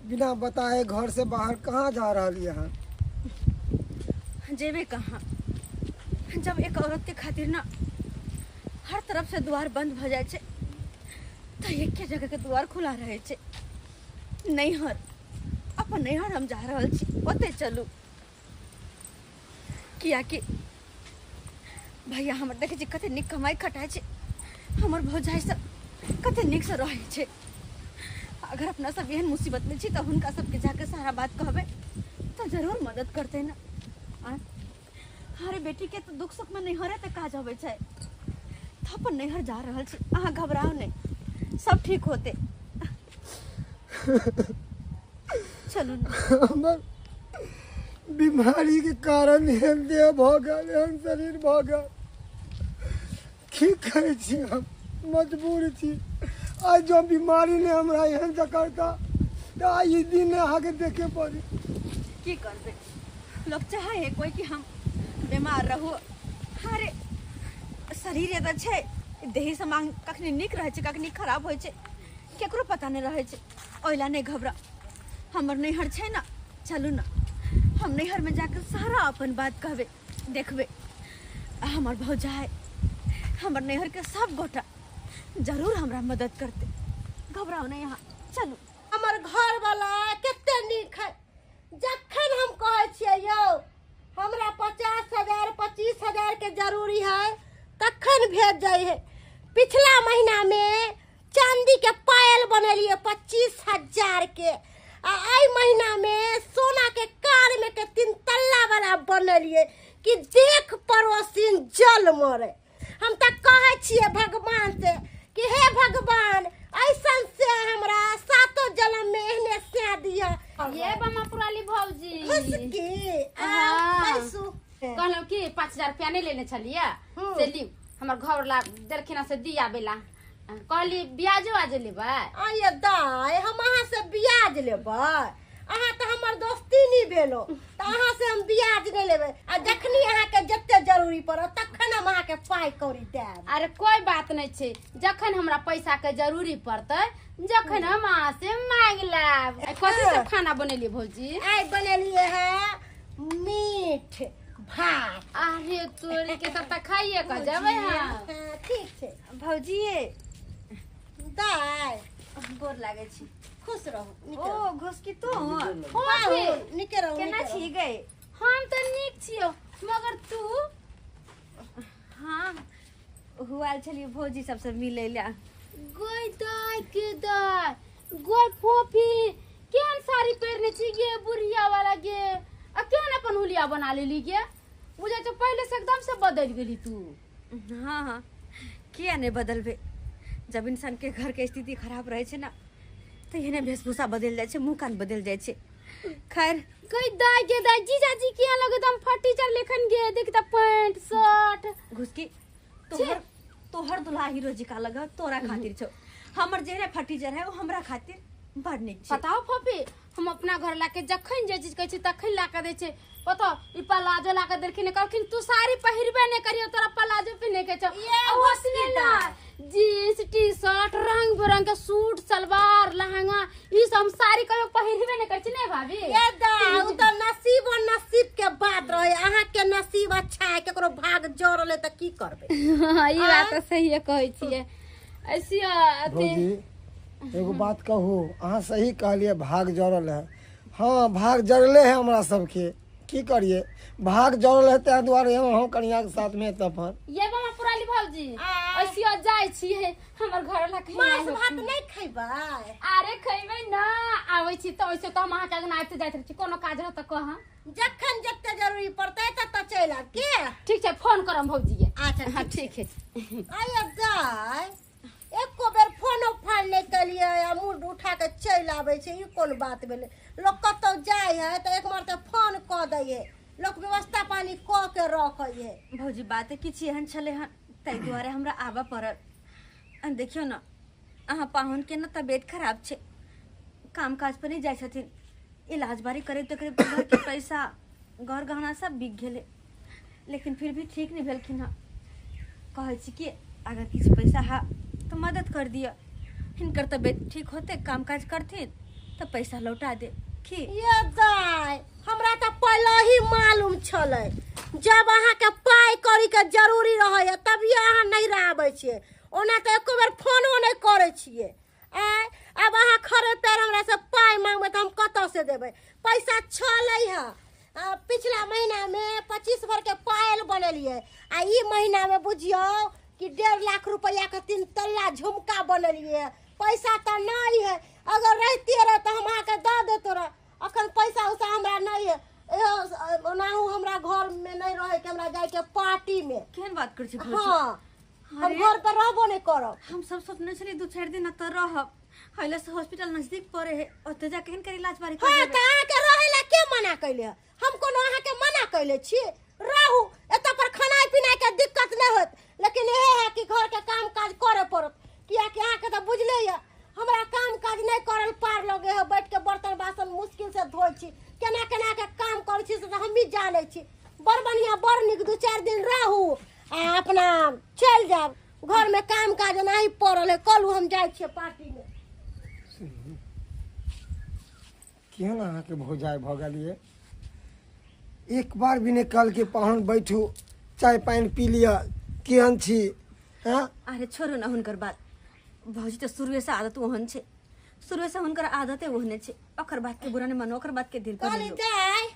बिना बताए घर से बाहर कहाँ जा रही अहाँ? जेबे कहाँ, जब एक औरत के खातिर ना हर तरफ से द्वार बंद भ जाए छे तो एक के जगह के द्वार खुला रहे छे, नैहर। अपन नैहर हम जा रहल छी, ओते चलू। कियाकि भैया हमर देखे छी कते नीक कमाई खटाइ छे, हमर भौजाई सब कते नीक से रहै छे। अगर अपना सब एहन मुसीबत में छी तो हुनका सबके जाके सारा बात कहबै तो जरूर मदद करते ना। अरे बेटी के तो दुख सुख में नैहरे ते काज अबै छै, तो अपन नैहर जा रहल छी, अहाँ घबराउ नहीं, सब ठीक होते। चलू ना। हमर बीमारी के कारण एहन देह भऽ गेल, एहन शरीर भऽ गेल, की करै छी, हम मजबूर छी। आइ जँ बीमारी नहि हमरा एहन जकड़ता तऽ आइ ई दिन नहि अहाँके देखे पड़ी। की करबै, लोग चाहे है कोई कि हम बीमार रहू। अरे शरीर एतऽ छै, देही समांग कखनी नीक रहै छै कखनी खराब होइ छै, केकरो पता नहि रहै छै। ओहि ला नहि घबरा, हमर नैहर छै ना, चलू ना हम नैहर में जाके सारा अपन बात कहबै, देखबै हमर भौजाई हमर नैहर के सब गोटा जरूर हमरा मदद करते। घबराओ नहीं यहाँ, चलू। हमर घर वाला कते नीक है, जखन हम कहै छियै यौ हमरा 50,000 25,000 के जरूरी है तखन भेज जाइ है। पिछला महीना में चांदी के पायल बनेलिए 25,000 के, आ एहि महीना में सोना के कार में के 3 तल्ला वाला बनेलिए कि देख पड़ोसिन जल मरे। हम तऽ कहै छियै भगवान से कि हे भगवान ऐसन से हमरा सातो जन्म में एहने से दिया। ये बमा पुराली भौजी खुशकी हाँ। पैसू कहलहुँ कि 5,000 रुपया नहीं लेने छलियै से लिउ, हमर घर ला देलखिन से दिया बेला, कहली ब्याजो आज लेबै। आये दाय हम अहाँ से ब्याज लेबै, अहाँ तऽ हमर दोस्ती नहीं भेलो तऽ अहाँ से हम ब्याज नहीं लेबै, आ जखनी अहाँके जते जरूरी पड़त तखन हम अहाँके पाइ कौड़ी देब। अरे कोई बात नहीं छै, जखन हमरा पैसा के जरूरी पड़तै जखन हम अहाँ से मांग लेब। कथी सब खाना बनेलियै भौजी? आइ बनेलियै है मीट भात। अरे तोरी के तब तक खाइए के जेबै हम। हाँ, ठीक छै भौजी दाय गोर लागै छी, खुश रहू। ओ घुसकी तो निके रहू। केना छी गए? हम तऽ नीक छियौ, मगर तू? हाँ हुआल छलियै भौजी सबसे मिलै ला। गई दाय के दाय गोय फोफी केहन साड़ी पहिरने छी गे बुढ़िया वाला गे, आ केहन अपन हुलिया बना लेली गे, बुझै छौ पहिले से एकदम से बदलि गेली तू। हाँ हाँ किया नहीं बदलबे, जब इंसान के घर के स्थिति खराब रहे छै ना तो एहने वेशभूषा बदलि जाइ छै, मुँह कान बदलि जाइ छै। खैर गई दाय गे दाय जीजाजी किया लगे एकदम फटीचर लेखन गे, देख त पैंट शर्ट। घुसकी तोहर तोहर दुल्हा हीरो जी का लगा तोरा खातिर छौ, हमर जेहने फटीचर है वो हमरा खातिर बड़ नीक छै। पता हो फोफी हम अपना घर लाके जखन जे चीज कहै छी तखन ला के दै छै। पता ई प्लाजो ला के देलखिन, कहलखिन तू साड़ी पहिरबे नहि करियो तोरा प्लाजो पहिने के छौ। ओसने ना जींस टी शर्ट रंग बिरंग के सूट सलवार लहंगा ई सब हम साड़ी कहियो पहिरबे नहि करै छी ने भाभी। ये दा उ त नसीब और नसीब के बात रहे, अहाँ के नसीब अच्छा है केकरो भाग जरले त की करबै। हां ई बात त सही कहै छियै। ऐसी अथी एगो बात कहू, अहाँ सही कहलिए भाग जरल है। हाँ भाग जरले है हमरा सबके, की करिए भाग जरल है ताहि दुआरे हम कनिया के साथ में तफन। ये मामा पुराली भौजी ऐसी जाय छी हमर घर ला मांस भात नहीं खैबै? अरे खैबै ना, आबै छी त ओइसे त हम अहाँ के अंगना आबिते जाइत रहै छी, कोनो काज रहत त कह, जखन जते जरूरी पड़तै त चलि आब के। ठीक छै फोन करम भौजी के। अच्छा हाँ ठीक है। आये दाय एको बेर फोनो फान नहीं कलिए आ मुंह उठा के चलि आबै छै, ई कोन बात भेलै? लोक कतौ जाइ है तऽ एक मार तऽ फोन कऽ दै है, लोक व्यवस्था पानी कऽ के रखै है। भौजी बात किछु एहन छलै हन ताहि दुआरे हमरा आबऽ पड़ल। देखियौ ने अहाँ पाहुन के ने तबियत खराब छै, काम काज पर नहीं जाइ छथिन, इलाज बारी करैत करैत घर के पैसा घर गहना सब बिक गेलै, लेकिन फिर भी ठीक नहीं भेलखिन हँ। कहै छी कि अगर किछु पैसा है तो मदद कर दिअ, हिनकर तबियत ठीक होते काम काज करथिन तऽ पैसा लौटा दे की। ये दाय, हमरा तऽ पहिले ही मालूम छलै, जब अहाँके पाइ कौड़ी के जरूरी रहैए तभिए अहाँ नहीं आबै छियै, ओना तऽ एको बेर फोनो नहि करै छियै। आँय, आब अहाँ खड़े पैर हमरा से पाइ मांगबै तऽ हम कतऽ से देबै? पैसा छलै हँ, पिछला महीना में 25 भर के पायल बनेलियै, आ ई महीना में बुझियौ कि 1.5 लाख रुपया के 3 तल्ला झुमका बनेलियै। पैसा तऽ नहीं है, अगर रहतियै रह तऽ हम अहाँके दऽ देतो रह, अखन पैसा उसा हमरा नहीं है। ओनाहु हमरा घर में नहीं रहे के, हमरा जाए के पार्टी में। केहन बात करै छी भौजी? हाँ, हम घर पर रहबो नहीं करब। हम सब सोचने छलियै 2-4 दिन एतऽ रहब, हइला से हॉस्पिटल नजदीक पड़े है, ओतऽ जा केहन कर इलाज बारी कर। हाँ, तऽ अहाँके रहै ला के मना कैले? हम कोनो अहाँके मना कैले छी? रहू, एतऽ पर खानाइ पिनाइ के दिक्कत नहीं होत, लेकिन इहे है कि घर के काम काज करे पड़त, कियाकि अहाँके तऽ बुझले यऽ हमरा काम काज नहीं करल पार लगे है, बैठ के बर्तन बासन मुश्किल से धोइ छी, केना केना के काम करै छी से तऽ हमही जानै छी। बड़ बढ़िया बड़ नीक, 2-4 दिन रहू आ अपना चलि जायब, घर में काम काज नहीं पड़ल है। कल हम जाइ छियै पार्टी में। केहन अहाँके भौजाइ भऽ गेलियै, एक बार भी नहि कहल कि पाहुन बैठू चाय पानि पी लिअ, केहन छी? हाँ, अरे छोड़ू ना हुनकर बात भौजी, तऽ शुरुए से आदत ओहन छै, शुरुए से हुनकर आदते ओहने छै, ओकर बात के बुरा नहि मानू, ओकर बात के दिल पर कहली दाय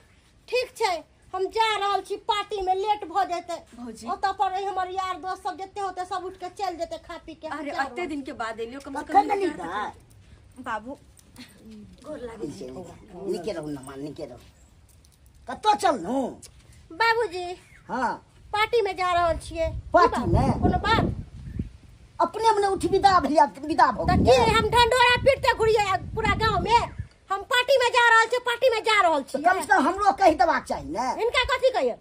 ठीक छै, हम जा रहल छी पार्टी में, लेट भऽ जेतै भौजी। ओतऽ पर हमर यार दोस्त सब जते होते सब उठ के चलि जेतै खा पी के। अरे अते दिन के बाद एलियो, कम से कम बाबू गोर लागै छी। नीके रहू ना, नीके रहू। कतऽ चललहुँ बाबूजी? हाँ, पार्टी में जा रहल छियै। पार्टी में? कोनो बात? अपने मने उठ विदा भैया, विदा भऽ तऽ की हम ढंढोरा पीटते घुरियै पूरा गाँव में? हम पार्टी में जा रहल छी, पार्टी में जा रहल छी। कम से कम हमरो कहि देबाक चाही ने। हिनका कथी कहियै?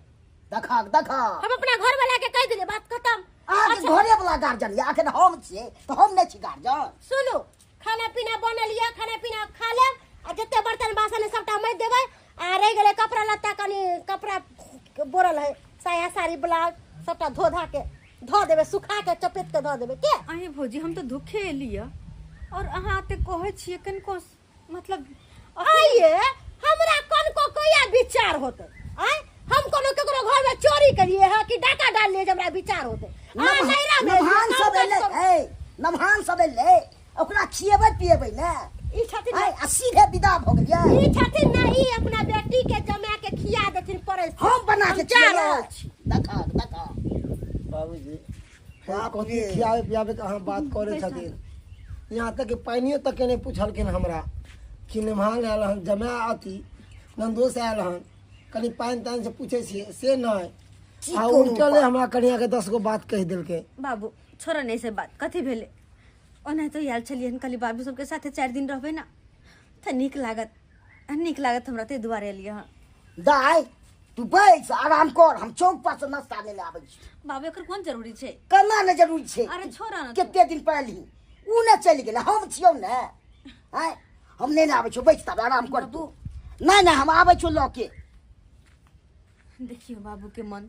देखा देखा, हम अपना घर वाला के कहि देलियै, बात खत्म। अहाँके घरे वाला गार्जियन यऽ, अखन हम छियै तऽ हम नहि छी गार्जियन। सुनू, खाना पीना बनल यऽ, खाना पीना खा लेब, आ जते बर्तन बासन है सबटा माजि देबै, आ रहि गेलै कपड़ा लत्ता, कनि कपड़ा बोरल है, साया साड़ी ब्लाउज सबटा धो धा के धो देबै, सुखा के चपेट के धो देबै। के अरे भौजी, हम तऽ दुखे एलियै और अहाँ एते कहै छियै कनिको मतलब आइए हमरा कनको कहिया विचार होतै? आय हम कोनो केकरो घर में चोरी करिए है कि डाका डालिए जे हमरा विचार होतै? नमहान सब एलै, ए नमहान सब एलै, ओकरा खिएबै पिएबै ने, ई छथिन आ सीधे विदा भऽ गेलियै। ई छथिन ने, ई अपना बेटी के जमा के खिया देथिन पड़े, हम बना के जा रहल छी। देखा देखा बाबूजी, कथी खियाबै पियाबै के अहाँ बात करै छथिन? यहाँ तक कि पानियो तक के नहि पुछलखिन हमरा कि नमहान आयल हन, जमा अथी नन्दोस आयल हन, कनि पानि तानि से पूछै छियै से नहि, आ उल्टले हमरा कनिया के 10 गो बात कहि देलकै। बाबू छोड़ नहि से बात, कथी भेलै? ओनाहितो आयल छलियै हन, कहली बाबू सबके साथे 4 दिन रहबै ने तऽ नीक लागत, नीक लागत हमरा, ताहि दुआरे एलियै हँ। दाय तू बैस आराम कर, हम चौक पर से नाश्ता लेने आबै छी। बाबू एकर कोन जरूरी छै? केना नहि जरूरी छै? अरे छोड़ ना, कते दिन पर एलही, उ ने चलि गेलै, हम छियौ ने। आँय हम नहि आबै छियौ, बैस तब आराम कर तू। नहि नहि हम आबै छियौ लऽ के। देखियौ बाबू के मन,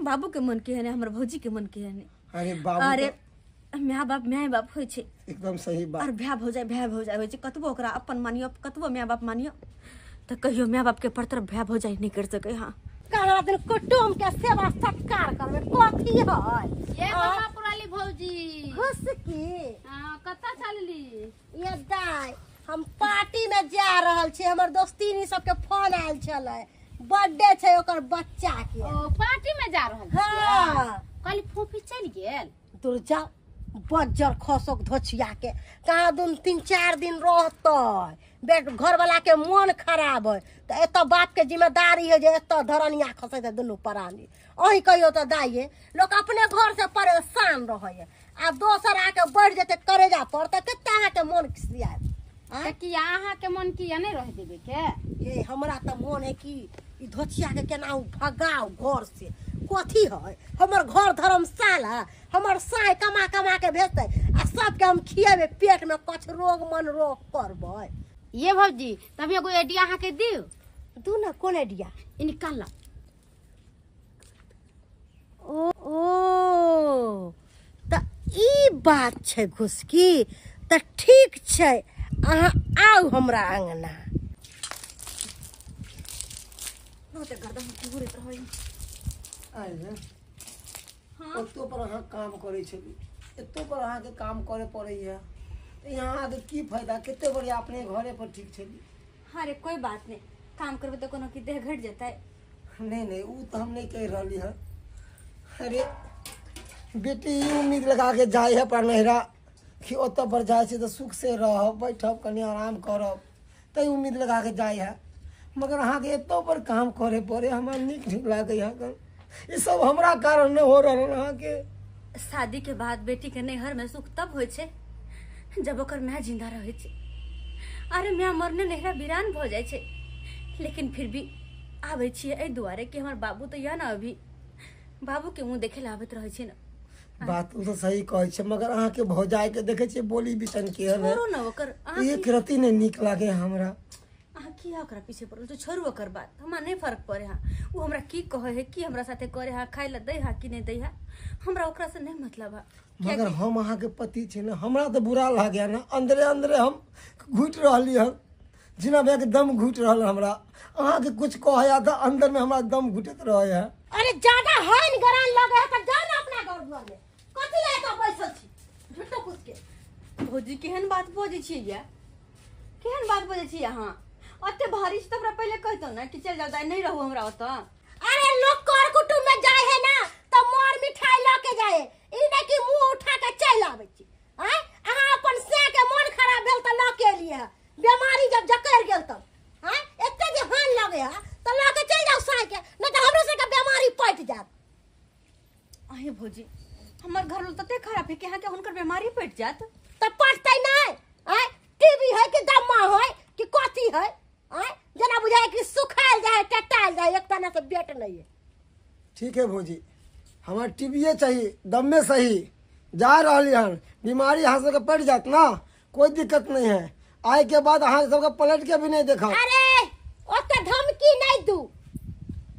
बाबू के मन केहन है, हमर भौजी के मन केहन है। अरे बाबू, अरे my बाप my बाप होइ छै, एकदम सही बात। और भाय भौजाइ भाय भौजाइ होइ छै, कतबो ओकरा अपन मानियो, कतबो my बाप मानियो, तऽ कहियो my बाप के परतर भाय भौजाइ नहि कर सकै। हाँ, कहाँ दिन कुटुम के सेवा सत्कार करबै, कथी है ये बाबा पुराली भौजी? घुसकी। हां, कतऽ चलली? ये दाय, हम पार्टी में जा रहल छी, हमर दोस्तीनी सबके फोन आयल छलै, बर्थडे छै ओकर बच्चा के। ओ पार्टी में जा रहल? हाँ। कहली फूफी चलि गेल? दूर जाओ, बज्जर खसोक धोछिया के, कहाँ दुन 3-4 दिन रहतै, बेट घर वाला के मन खराब है तऽ एतऽ बाप के जिम्मेदारी है जे एतऽ धरनिया खसेतै दुनू प्राणी। अहीं कहियो तऽ दाइये, लोक अपने घर से परेशान रहैए, आ दोसर आके बढ़ि जेतै करेजा पर तऽ कते अहाँके मन खिसियात? तऽ किया अहाँके मन किया नहि रह देबै के? हे हमरा तऽ मन है कि ई धोछिया के केना भगाओ घर से। कथी है हमर घर धर्मशाला, हमर साय कमा कमा के भेजतै आ सबके हम खिएबै, पेट में कछ रोग मन रोग करबै। ये भौजी तभी एगो आइडिया अहाँके दियौ। दू ना, कोन आइडिया? ई निकाल। ओ ओ तऽ ई बात छै घुसकी, तऽ ठीक छै, अहाँ आउ हमरा अंगना। बहुते गर्दन घूरैत रहै। आइ रे, ओतो पर अहाँ काम करै छली, एतो पर अहाँके काम करे पड़ैया, तऽ यहाँ आके की फायदा? कते बढ़िया अपने घरे पर ठीक छली। अरे कोई बात नहीं, काम करबे तऽ कोनो की देह घटि जेतै। नहीं नहीं, उ तऽ हम नहीं कहि रहली हँ। अरे बेटी ई उम्मीद लगा के जाइ है पर नैहरा कि ओतऽ पर जाइ छै तऽ सुख से रहब, बैठब, कनि आराम करब, तै उम्मीद लगा के जाइ है। मगर अहाँके एतो पर काम करे पड़े, हमरा नीक नहीं लागै है। ई सब हमरा कारण नहि हो रहल अहाँके। शादी के बाद बेटी के नैहर में सुख तब होइ छै जब ओकर माय जिंदा रहै छै। अरे माय मरने नैहरा वीरान भऽ जाइ छै, लेकिन फिर भी आबै छियै एहि दुआरे कि हमर बाबू तऽ यऽ ने, अभी बाबू के मुँह देखे लए आबैत रहै छै ने। बात ओ तऽ सही कहै छै, मगर अहाँके भौजाई के देखै छियै बोली बिचन केहन है। छोड़ू ने ओकर, अहाँ एक रति नहि नीक लागे हमरा। अहाँ किया ओकरा पीछे पड़ल छो? छोड़ू ओकर बात, हमरा नहीं फर्क पड़े है। ओ हमरा की कहै है, की हमरा साथे करे है, खाय लए दै है कि नहीं दै है, हमरा ओकरा से नहीं मतलब है। मगर हम अहाँके पति छी ने, हमरा तऽ बुरा लागै ने, अंदरे अंदरे हम घुटि रहली हन, जेना भैया के दम घुटि रहल हमरा। अहाँके कुछ कहै तऽ अंदर में हमरा दम घुटैत रहै है। अरे ज्यादा हन गरान लगे है तऽ जाउ ने अपना घर दुआर में, कथी लए एतऽ बैसल छी झूठो फूस के? भौजी केहन बात बजै छियै ये, केहन बात बजै छियै अहाँ? ओते भारी छै तऽ हमरा पहिले कहितौ ने कि चलि जाउ दाइ, नहीं रहू हमरा ओतऽ। अरे लोग कर कुटुम्ब में जाए है ना तऽ मोर मिठाई लऽ के जाए, ई नहि कि मुंह उठा के चलि आबै छी। आँय, अहाँ अपन से के मन खराब भेल तऽ लऽ के एलियै हँ, बीमारी जब जकड़ि गेल तब। आँय, एते जे हान लगे है तऽ लऽ के चलि जाउ साँय के, नहि तऽ हमरो सबके बीमारी पटि जायत। अहे भौजी, हमर घर लोग तते खराब है कि अहाँके हुनकर बीमारी पटि जायत? तऽ पटतै नहि। आँय, टीबी है कि दम्मा है कि कथी है? आँय, जेना बुझाय कि सुखायल जाय है, टटायल जाय है, एक तना से बेट नहीं है। ठीक है भौजी, हमरा टीवीए चाहिए, दम्मे सही जा रहली हन, बीमारी अहाँ सबके पड़ि जायत ना, कोई दिक्कत नहीं है। आय के बाद अहाँ सबके पलट के भी नहीं देखब। अरे ओते धमकी नहीं दू।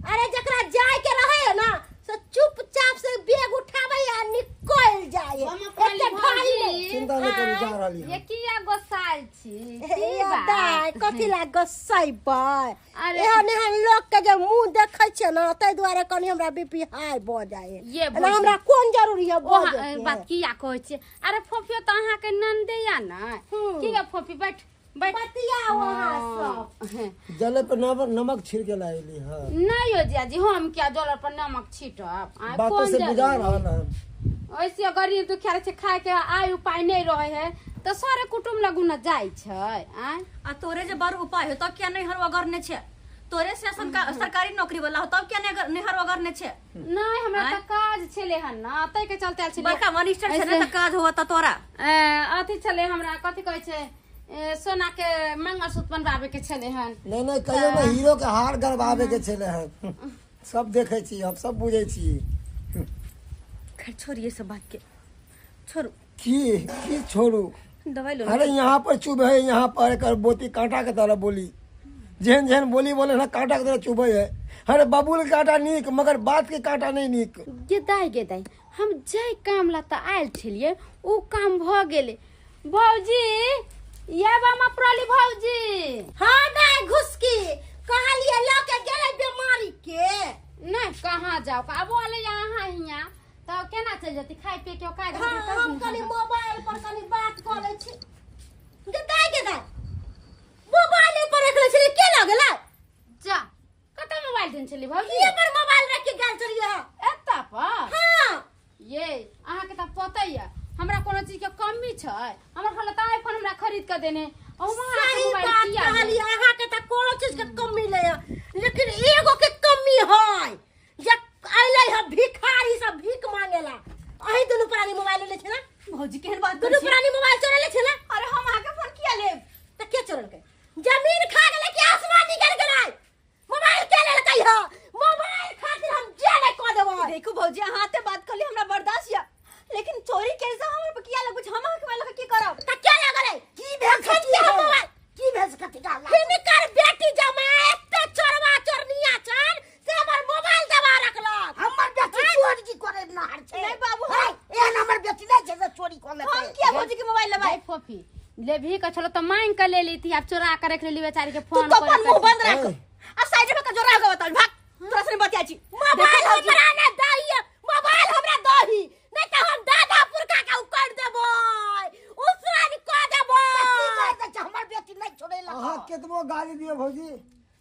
अरे जकरा जाय के रहे है ना से चुपचाप से बैग उठावे आ निकल जाए। हम अपना एते भारी नहीं। चिंता नहीं करू, जा रहली ये हन। किया गोसाल छी? की हे बात? दाइ, कथी ला गोसैबै? अरे। एहन एहन लोक के जे मुंह देखै छियै ना, ताहि दुआरे कनि हमरा बीपी हाई भऽ जाइ है। ये एना भौजी। हमरा कोन जरूरी है ओ बजै के? बात किया कहै छियै? अरे फोफियो तऽ अहाँके ननदे या ने। की गे फोफी, बैठ बैठ बतियाउ अहाँ सब। जले पर नमक छिड़ के लायली हँ। नहीं हो जिया जी, हम क्या जल पर नमक छीटब? आय बातों कोन से बुझा जरूरी? रहल हन। ऐसे गरीब दुखिया रहै छै, खाय के आय उपाय नहीं रहे है तऽ सारे कुटुम्ब लगू न जाइ छै। आय आ तोरे जे बड़ उपाय हो तब किया नैहर वगरने छै? तोरे से सरकारी नौकरी वाला हो तब किया नैहर वगरने छै? नहीं, हमरा तऽ काज छलै हन ना, ताहि के चलते आयल छलियै। बड़का मिनिस्टर छै ने ऐसे- तऽ काज होत तोरा। अथी छलै हमरा कथी कहै छै, सोना के मंगलसूत्र बनवावे के छलै हन। नहीं नहीं, कहियो ने हीरो के हार गड़बावे के छलै हन। सब देखै छी हम, सब बुझै छी। खैर छोड़िए सब बात के, छोड़ू। की की छोड़ू? दवाई लो। अरे यहाँ पर चुभ है, यहाँ पर एकर बोती कांटा के तरह बोली, जेहन जेहन बोली बोले ना कांटा के तरह चुभे है। अरे बबूल के कांटा नीक, मगर बात के कांटा नहीं नीक। गे दाइ, हम जाहि काम ला तऽ आयल छलियै ओ काम भऽ गेलै। भौजी, ये बामा प्रली भौजी। हाँ दाइ, घुसकी कहलियै लऽ के गेलै बीमारी के। नहीं कहाँ जाओ, आब आले अहाँ हियाँ तऽ केना चलि जेती? खाय पी के काज हाँ, हम कनि मोबाइल पर कनि बात कऽ लै छी। गे दाइ, गे दाइ, मोबाइल पर रख लै छलियै, के लऽ गेलै? जा, कतऽ मोबाइल देने छलियै भौजी? ये पर मोबाइल रख के गेल छलियै हँ। एतऽ पर? हाँ। ये अहाँके तऽ पते यऽ हमरा कोनो चीज के कमी छै? हमर घर तऽ आईफोन हमरा खरीद के देने, अहूँ अहाँके सही मोबाइल बात किया कहलियै, लेब? अहाँके तऽ कोनो चीज के कमी नहि है, लेकिन एगो के कमी है जे अयलै है भिखारी सब भीख मांगेला। अहीं दुनू प्राणी मोबाइल लेले छै ना? भौजी केहन बात दुनू करै छी? प्राणी मोबाइल चोरेले छै ना? अरे हम अहाँके फोन किया लेब? तऽ के चोरलकै? जमीन खा गेलै कि आसमान निकल गेलै? मोबाइल के लेलकै है? मोबाइल खातिर हम जे नहि कऽ देबै। देखू भौजी, अहाँ एते बात कहली हमरा बर्दाश्त या, लेकिन चोरी के से हमरा पर किया लगबै छै? हम अहाँके मोबाइल लऽ कऽ की करब? तऽ के लगलै? की भेल एखन की किया भेल? मोबाइल? की भेल से कथी कहला? हिनकर बेटी जमाए एते चोरवा चोरनिया छन से हमर मोबाइल दबा रखलक। हमर बेटी चोरी की करे नहर छै? नहीं बाबू, है, एहन हमर बेटी नहीं छै जे चोरी कऽ लेतै। हम किया भौजी के मोबाइल लेबै? दाइ फोफी, लेबही के छलो त मांग के ले लीती, आब चोरा के रख लेली बेचारी के तू फोन तो अपन मुंह बंद रख ए। आ साइड में के जोरा के बताओ भाग तोरा से नहीं बतिया छी। मोबाइल हमरा ने दही, मोबाइल हमरा दही, नहीं त हम दादा पुरखा के उकड़ देबै, उसरान क देबै। की कर दै छै हमर बेटी नहीं छोड़ेलक। अहाँ केतबो गाली दियौ भौजी,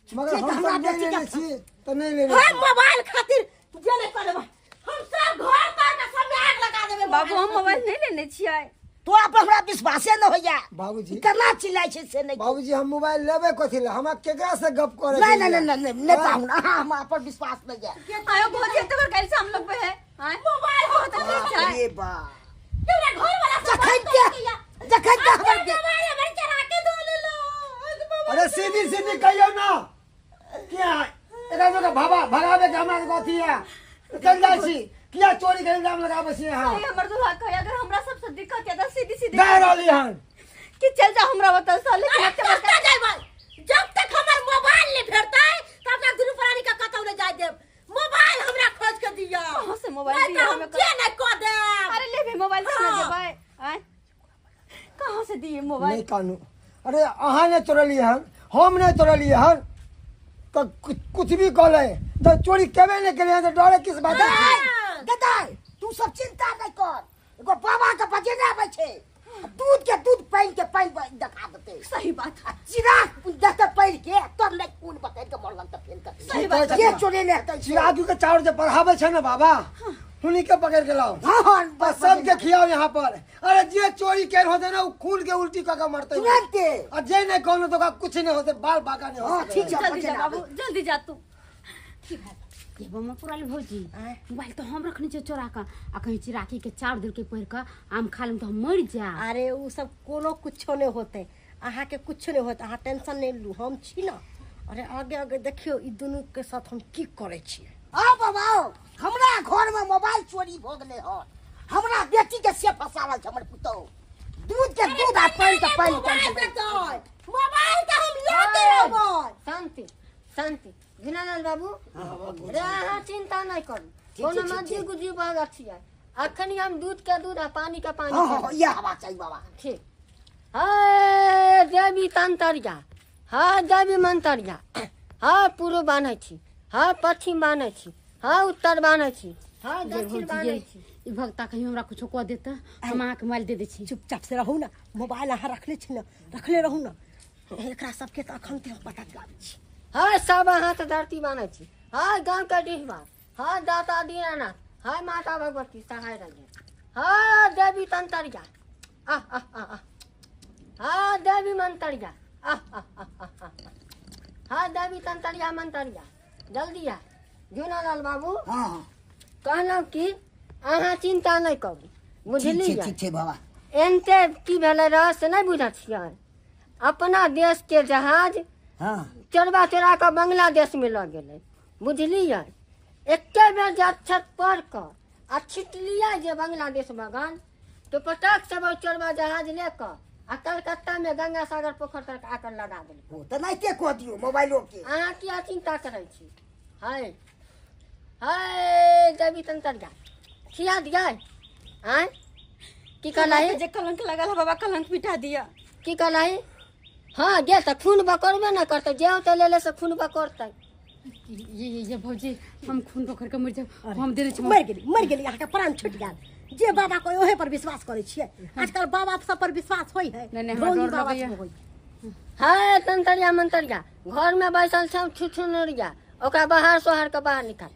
मगर से तऽ हम हमरा सब नहीं बेटी लेने के- छी तऽ नहीं लेने हम छी। मोबाइल खातिर जे नहीं कर देबै, हम सब घर पर के सब में आग लगा देबै। बाबू हम मोबाइल नहीं लेने छियै। तोरा पर हमरा विश्वासे न होइया। बाबूजी। ई केना चिल्लाइ छै से नहि। बाबूजी हम मोबाइल लेबै कथी लए, हमरा केकरा से गप करे नहीं के नहीं लिए? नहीं नहीं नहीं पाहुन, अहाँ हमरा पर विश्वास नहीं है। आयो भौजी एते बार गइल से हम लोग पे है। आय मोबाइल हो बहुत अच्छा है। अरे बा तोरा घर वाला सब जखन बात के किया। जखन के हमर अरे मोबाइल हमर चढ़ा के धो लेलो। अरे सीधी सीधी कहियौ ना किया एकरा सबके भावा भगावे के हमरा सबके अथी है, चल जाइ छी किया चोरी के इल्जाम लगाबै छी अहाँ? अरे हमर दुल्हा कहे अगर हमरा सबसे दिक्कत है त सीधी सीधी दे रहली हन कि चल जा हमरा बता साले अरे के बच्चा कतऽ जेबै? जब तक हमर मोबाइल नहीं भेटतै तब तक दुनू प्राणी के कतौ नहीं जाय देब। मोबाइल हमरा खोज के दिअ। कहाँ से मोबाइल नहीं दिअ तऽ हम हमें? जे नहीं कऽ देब। अरे ले भी मोबाइल से हाँ। देबै। आय कहाँ से दिए मोबाइल? नहीं कानू, अरे अहाँ नहीं चोरलियै हन, हम नहीं चोरलियै हन, तऽ कुछ भी कहलै तऽ चोरी केबे नहीं केलियै हन, तऽ डरे किस बात के? दादा तू सब चिंता नहीं कर, एगो बाबा के बजेने आबै छै, दूध के दूध पानि के पानि देखा देतै। सही बात। आ चिराग देखते पढ़ि के तब नहि खून बतैर के मरलन तऽ फेर कथी? सही बात। के चोरेने हेतै से? चिराग के चाउर जे पढ़ाबै छै ने बाबा, हुनी के पकड़ के लाओ। हाँ, हाँ, बस सबके खियाओ यहाँ पर। अरे जे चोरी केल होते ना उ खून के उल्टी कऽ के मरतै। तुरंते। आ जे नहीं कहलो तो ओकरा कुछ नहीं होते, बाल बाका नहीं हाँ, होते। ठीक छै, जल्दी जा बजेने बाबू, आबै। जल्दी जा तू। ये बम्मा पुराल भौजी, मोबाइल तो हम रखने छियै चोरा के, आ कहीं चिराकी के चाउर देलकै पहिर के आम खा लेम तो हम मरि जायब। अरे उ सब कोनो कुछो नहीं होते, अहाँ के कुछो नहीं होते, अहाँ टेंशन नहीं लू, हम छी ना। अरे आगे आगे देखियो ई दुनू के साथ हम की करै छियै। आओ बाबा आओ, हमरा घर में मोबाइल चोरी भऽ गेलै हन, हमरा बेटी के से फसावल छै हमर पुतहु, दूध के दूध आ पानि के पानि मोबाइल करि देबै। देतै, मोबाइल तऽ हम लऽ के रहबै। शांति शांति दीनानाथ बाबू, रे अहाँ चिंता नहीं करू, ठीक, कोनो ठीक, मर्जी ठीक। गुजी बहल छियै, अखन हम दूध के दूध आ पानी के पानी हाँ, हाँ, करब। इएह हवा चाही बाबा। ठीक। हे देवी तंतरिया, हे देवी मंतरिया, हे पूर्व बान्है छी, हे पश्चिम बान्है छी, हे उत्तर बान्है छी, हे ये दक्षिण भौजी, बान्है ये छी। ई भक्ता कहीं हमरा कुछो कऽ देता, हम अहाँके मोबाइल दे दै छी। चुपचाप से रहू ना, मोबाइल अहाँ रखले छी ना, रखले रहू ना, एकरा सबके तऽ अखन ते हम पता लगाबै छी। हे सब अहाँ तऽ धरती बान्है छी, हे गाँव के डिहबा, हे दाता दीनानाथ, हे माता भगवती सहाय रहिए, हे देवी तंतरिया, आह आह आह आह, हे देवी मंतरिया, आह आह आह आह आह, हे देवी तंतरिया मंतरिया, जल्दी आ। झूनालाल बाबू, हाँ, हाँ। कहलहुँ कि अहाँ चिंता नहीं करू, ठीक छै, बुझलियै? ठीक छै बाबा। एनते की भेलै रहै से नहीं बुझै छियै, अपना देश के जहाज हाँ। चोरबा चोरा कऽ बांग्लादेश में लऽ गेलै, बुझलियै? एके बेर जे अक्षत पढ़ कऽ आ छिटलियै जे बांग्लादेश बगान, तो पटाक से वो चोरबा जहाज ले कऽ आ कलकत्ता में गंगा सागर पोखर तक आकर लगा देलकै। ओ तऽ नहिते कऽ दियौ मोबाइलो के। अहाँ किया चिंता करै छी? हाय हाय देवी तंतरिया, खिया दियै? आँय की कहलही? जे कलंक लगल है बाबा, कलंक मिटा दिया। की कहलही? हाँ गे तऽ खून बकरबे न करतै, जे होतै लेले से खून बकरतै। ये ये ये भौजी, हम खून बकर के मरि जायब, हम दे दै छी। मरि गेली, मरि गेली, अहाँके प्राण छुटि गेल। जे बाबा कोइ ओहे पर विश्वास करै छियै, आजकल बाबा सब पर विश्वास होइ है, नहीं, नहीं, हमरा ढोंगी डर बाबा लगैया। सब होइ। हाय तंतरिया मंतरिया, घर में बैसल छौ छुछुनरिया, ओकरा बाहर सोहर के बाहर निकाल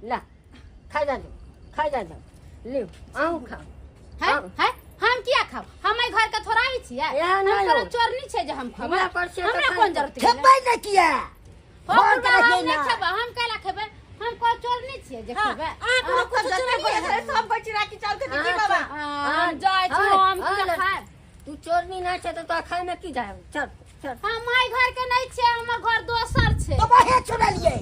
ला, खाइ जा जाओ, खाइ जा जाओ, लिउ अहूँ खाउ। है है हम किया खाउ, हम एहि घर के थोड़ा ही छियै, एहन हम नहि कोनो हो। चोरनी छै जे हम खेबै? हमरा पर छियै तऽ हमरा खाइ कोन जाउ। जरूरत है? खेबै नहि किया? हम घर के हम रहियै नहि ना। खेबै, हम कैला खेबै? हम कोई चोरनी छियै जे हाँ, खेबै? अहाँ कोनो अहाँ कुछो सब जते चोरलियै बोलै है? छलै, सब कोइ चिराकी चाउर के अहाँ की बाबा? हम जाइ छी, हाँ, हम हाँ, किया लड़की। खायब? तू चोरनी नहि छै तऽ तोरा खाय में की जाय? चल चल। हम एहि घर के नहि छियै, हमर घर दोसर छै। तऽ वहे चोरलियै,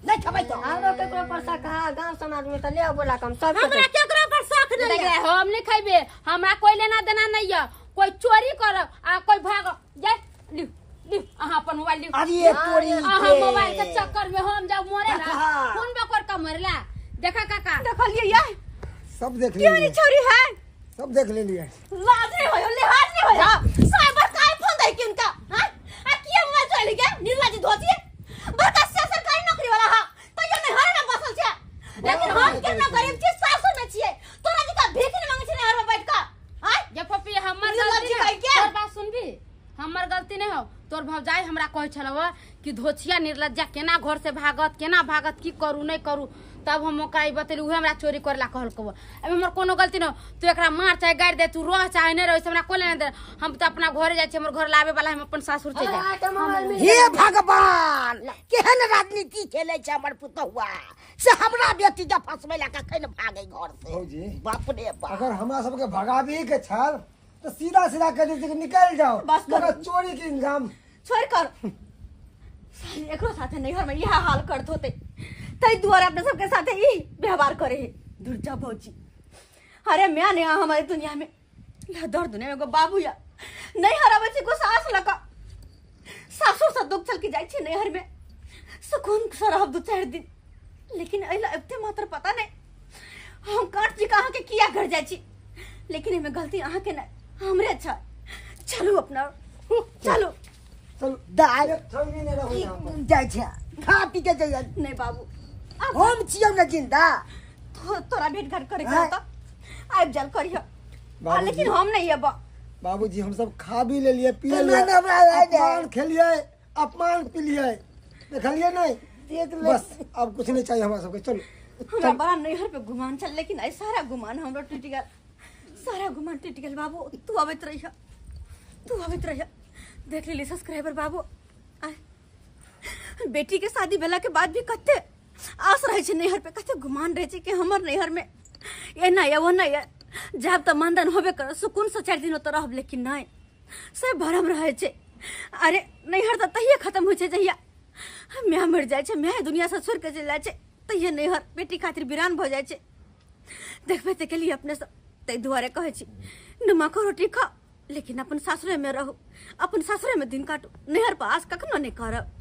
नहि खेबै तऽ। हमरो केकरो पर शक है गांव समाज में तऽ ले आउ बोला कम सब हमरा केकरो पर शक नहीं देख है। रे, हम नहीं खेबे, हमरा कोई लेना देना नहीं है, कोई चोरी करब आ कोई भागब। जाय लिउ लिउ अहाँ अपन मोबाइल लिउ। अरे तोरी अहाँ के। मोबाइल के चक्कर में हम जाऊ मरे ला, देखा। खून बकर के मरेला। देखा काका, देखलियै ये सब देख क्यों लेलियै, नहीं छोरी है, सब देख लेलियै। लाज नहीं होय, लिहाज नहीं नहीं होय हा साइबर का आईफोन दे कि उनका हां आ किया मोबाइल चोरी गया निर्लज धोती बड़का से सरकारी नौकरी वाला हा तो ये नैहर में बसल छै लेकिन हम केना गरीब छी सासुर में छियै तोरा जी का भीख नहीं मांगे छै नैहर में बैठ का हां जे पप्पी हमर निर्लज्ज गलती कहि नहीं के। तोर बात सुनबी हमर गलती नहीं हो तोर भौजाई हमरा कहै छलौ कि धोछिया निर्लज्जा केना घर से भागत केना भागत की करू नहीं करू तब हम ओकरा ई बतेली उहे हमरा चोरी करेला कहलकौ अभी हमर कोनो गलती न तू एकरा मार चाहे गारि दे तू रह चाहे नहीं रह से हमरा कोई लेना देना हम तो अपना घरे जाइ छी हमर घर लाबे वाला हम अपन सासुर चलि जाए हे भगवान केहन राजनीति खेले छै हमर पुतहुआ से हमरा बेटी के फंसबै ला कखन भागे घर से भौजी। बाप रे बाप अगर हमरा सबके भगाबी के छल तो सीधा सीधा कह देते कि निकल जाओ बस करो। मगर चोरी के इंजाम छोड़ कर साली एकरो साथे नैहर में यह हाल करत होते तै दुआरे अपने सबके साथे ई व्यवहार करे है दुर्जा भौजी अरे मैं नहीं हमारी दुनिया में ला दर्द दुनिया में एगो बाबू या नैहर आबै छै को सास लका सासुर से दुख चल के जाइ छै नैहर में सुकून से रहब दू चारि दिन लेकिन एहि ला एते मात्र पता नहीं हम काट जी अहाँ के किया घर जाइ छी लेकिन एहिमे गलती अहाँ के नहीं हमरे छै चलू अपना चलू चल दाइ एक क्षण भी नहीं रहू यहाँ पर। जाइ छै खा पी के जइयै नहीं बाबू हम छियौ ने जिंदा तोरा भेंट घाट करे के हाँ। होता आबि जाल करिह बाबूजी। लेकिन हम नहीं अब बाबूजी हम सब खा भी ले लिए पी ना, लिए ना, ना, ना, ना। अपमान खेलिए अपमान पी लिए देखलिए नहीं देख ले बस अब कुछ नहीं चाहिए हमारा सबके चलो हमरा बड़ा नैहर पे गुमान छल लेकिन आई सारा गुमान हमरो टूट गेल सारा गुमान टूट गेल बाबू तू अबैत रहिह तू अबैत रहिह देख लेली सब्सक्राइबर बाबू आय बेटी के शादी भेला के बाद भी कते आस रहे छै नैहर पे कते गुमान रहे छै कि हमर नैहर में एना ये ओना ये जाब तऽ मानधन होबे कर सुकून से चारि दिन ओतऽ रहब लेकिन नहि से भरम रहे छै अरे नैहर तऽ तहिये खत्म होइ छै जहिया माय मरि जाइ छै माय दुनिया से छोड़ि के चलि जाइ छै तहिये नैहर बेटी खातिर वीरान भऽ जाइ छै देखबै तऽ केलिए अपने सब ताहि दुआरे कहै छी नमक रोटी खाओ लेकिन अपन सासुरे में रहू अपन सासुरे में दिन काटू नैहर पर आस कखनो नहि करब।